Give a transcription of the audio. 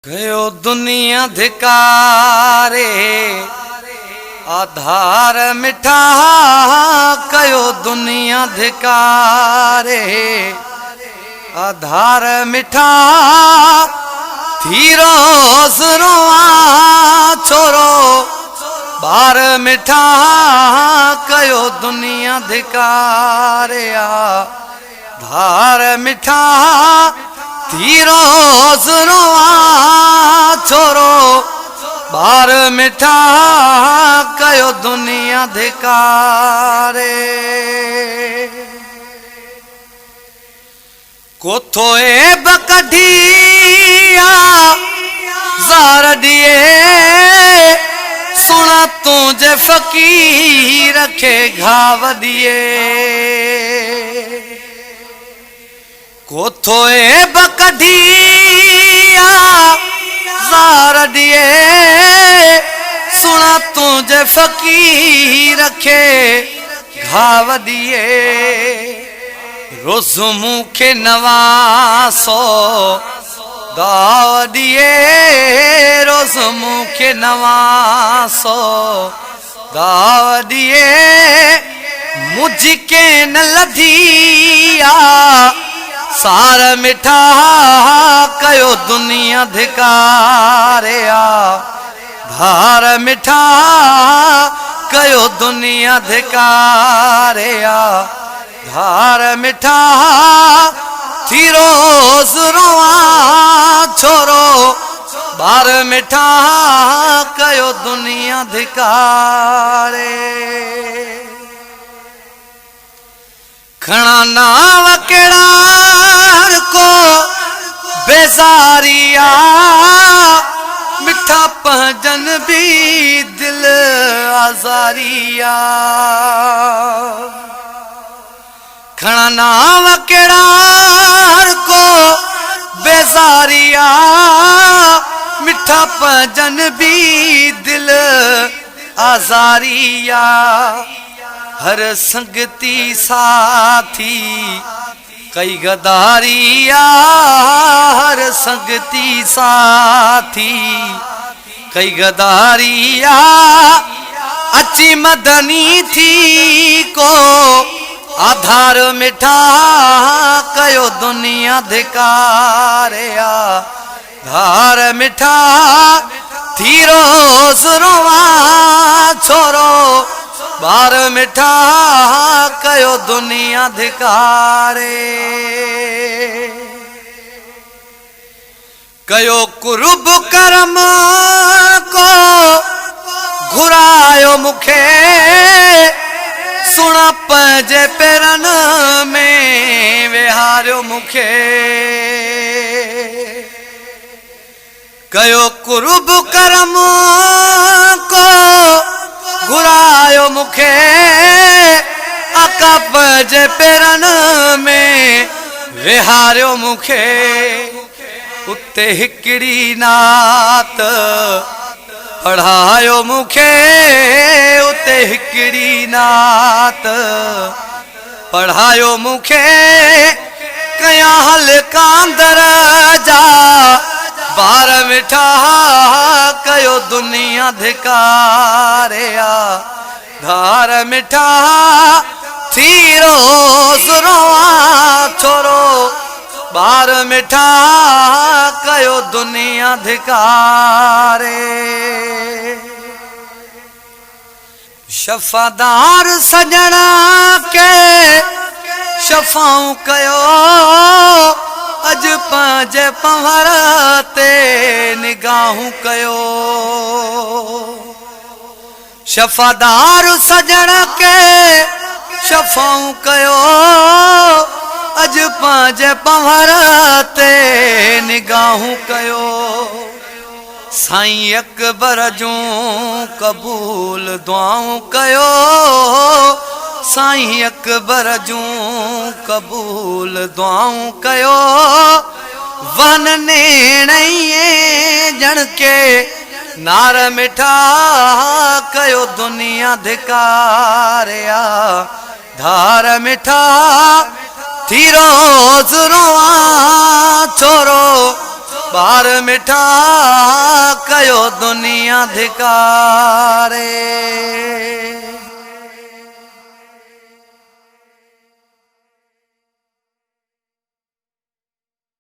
ڪيو دنيا ڌڪاري آڌار مٺا ڪيو دنيا ڌڪاري آڌار مٺا ٿي روز روئان ڇورو ٻار مٺا ڪيو دنيا ڌڪاري آڌار مٺا ٿي روز روئان ڇورو ٻار مٺا ڪيو دنيا ڌڪاري. ڪو ٿو عيب ڪڍي آ زار ڏئي سهڻا تنهنجي فقير کي گهاء ڏئي. ڪو ٿو عيب ڪڍي آ زار ڏئي سهڻا تنهنجي فقير کي گهاء ڏئي. روز مون کي نوان سو داء ڏئي روز مون کي نوان سو داء ڏئي منهنجي ڪين لڌي آ سار مٺا ڪيو دنيا ڌڪاري آ ڌار مٺا ڪيو دنيا ڌڪاري آ ڌار مٺا ٿي روز روئان ڇورو ٻار مٺا ڪيو دنيا ڌڪاري. کڻا نانء ڪهڙا هر ڪو بيزاري آ مٺا پنهنجن به دل آزاري آ. کڻا نانء ڪهڙا هر ڪو بيزاري آ مٺا پنهنجن به دل آزاري آ هر سنگتي ساٿي ڪئي غداري آ هر سنگتي ساٿي ڪئي غداري آ اچي مدني ٿي ڪو آڌار مٺا ڪيو دنيا ڌڪاري آ ڌار مٺا ٿي روز روئان ڇورو ٻار مٺا ڪيو دنيا ڌڪاري. ڪيو قرب ڪرم ڪو گهرايو مون کي سهڻا پنهنجي پيرن ۾ ويهاريو مون کي ڪيو قرب ڪرم ڪو گهرايو مون کي آقا پنهنجي پيرن ۾ ويهاريو مون کي. اتي هڪڙي نعت پڙهايو مون کي اتي هڪڙي نعت پڙهايو مون کي ڪيان هل ڪاندر جا بار مٺا ڪيو دنيا ڌڪاري آ ڌار مٺا ٿي روز روئان ڇورو ٻار مٺا ڪيو دنيا ڌڪاري. شفادار سڄڻ کي شفائون ڪيو اڄ پنهنجي پنهور تي نگاهون ڪيو. شفادار سڄڻ کي شفائون ڪيو اڄ پنهنجي پنهور تي نگاهون ڪيو سائين اڪبر جون قبول دعائون ڪيو سائين اڪبر جون قبول دعائون ڪيو وهن نيڻ ائين ڄڻ ڪي نار مٺا ڪيو دنيا ڌڪاريا ڌار مٺا ٿي روز روئان ڇورو ٻار مٺا ڪيو دنيا ڌڪاري.